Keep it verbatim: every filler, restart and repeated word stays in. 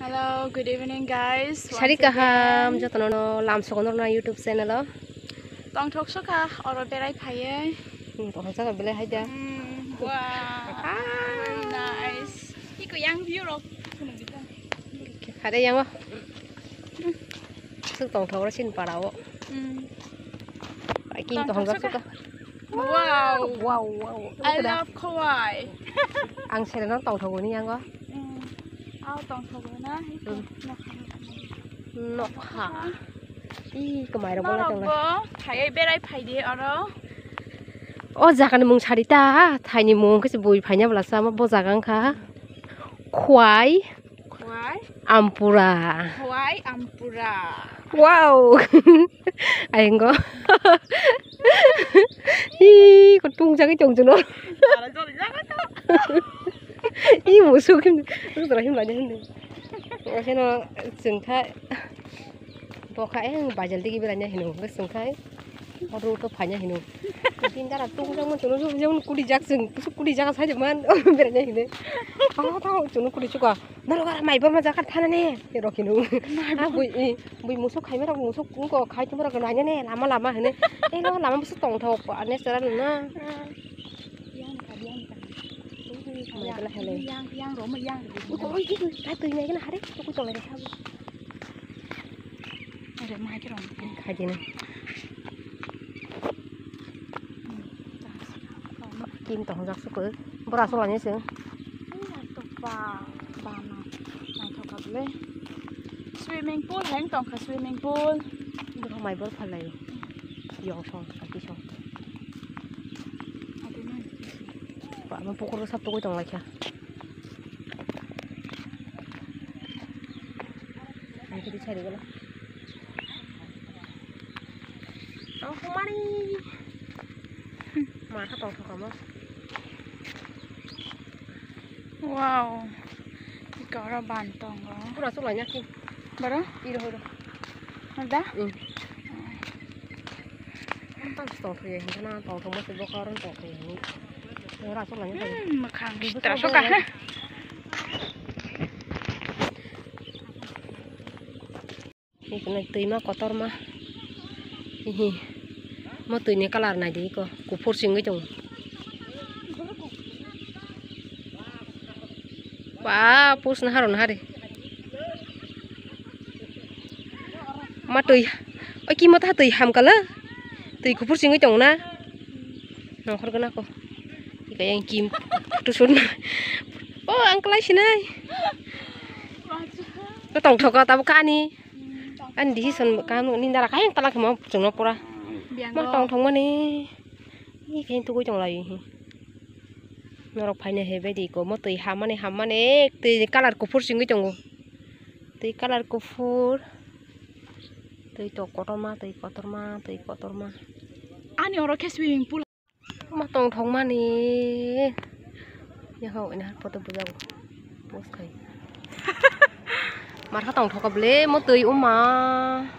Hello, good evening, guys. Sari once kaham again. Jotono no lam sogono na YouTube channel o. Tongthok soka oro berai phaiye. Hmm, tongthok soka belai hai da. Hmm, wow. Ah. Very nice. Iko yang view rok. Khare yango. Suk tongthok ro sin para o. Hmm. Ai, king tongthok soka. Wow. Wow, wow. I love Khowai. Ang sere no tongthok ni yango. Hmm. Aw tongthok na. Hmm. Nokha. Ih, kwmai rok bo lai tongo. Norok bo phaiwi berai phaidi oro. O jaga ni mung sari ta, thaini mung khe se bui phaina bwla sama bo jaga wngkha. Khwai. Khwai. Ampura. Khwai Ampura. Wow. Ayenggo. Ih, ko tung jagwi tong juno. Ih, musuk him, musuk him lanya him. Okheno chwng kha. Bokha, eh, ang bajal digi belai hino, bwswng khai. Oro to phanya hino. Tin dara tung jang mun, tung jang mun, kuli jak chwng, kuli jak sai man, belai hino. Thango, thango, chwng kuli chuka. Naro gara mai bama jakar thana ne, rok hino. Ah, bui, i, bui musuk khai mara, musuk ko khai tum rok nanya ne, lama lama hino. Eh, lo lama bwswk tongthok, ane sera na. Yang, yang, yang. Mai belai hale. Yang, yang, roma, yang. Ko, oi, oi, oi, kai twi nai kana hare, ko tong lai sabu. Are, mai khe rong. Khai dina. Kim tong jak suku. Bora suklanya sing. Ai, to ba, ba na. Naithok kha bole. Swimming pool heng tong kha, swimming pool. Bora mai bor phalai. Yong song, kaki song. Ate nai. Ba, ma pukur sap tugui tong lai kha. Ang kiri chari gala. Oh, humani. Mar kha tong thok kamo. Wow. Iko oro ban tongo. Pura suklanya ki. Boro? Iro, iro. Ada? Hmm. Tong thok ya, hingkana tong thok mo se bokor tong thok ya. Ora suklanya. Hmm, makhang sitra soka. Eko nai twima kotorma. Hihi. Mo twini colour nai di eko. Kuphur singwi tongo. Ba, pus naharo nahari. Ma twi. Oi, kimo ta twi ham kala. Twi kuphur singwi tongo na. Nongkhor gana ko. Ika yang kim. Tusun. Oh, ang klai sinai. Ko tong thoka tabuk kani. Ani decision kam ni nara kayang talak mo chwngno pura. Biang ma go. Tong thong mani. Ni kayang tugui tong lai hi. Norok phaina he bedi ko mo twi hamani hamani twi colour kuphur singwi tongo. Twi colour kuphur. Twi to kotorma, twi kotorma, twi kotorma. Ani oro khe swimming pool. Ma tong thok mani. Yaho ina photo bujago. Post khai. Mar kha tong thok ble mo twi uma.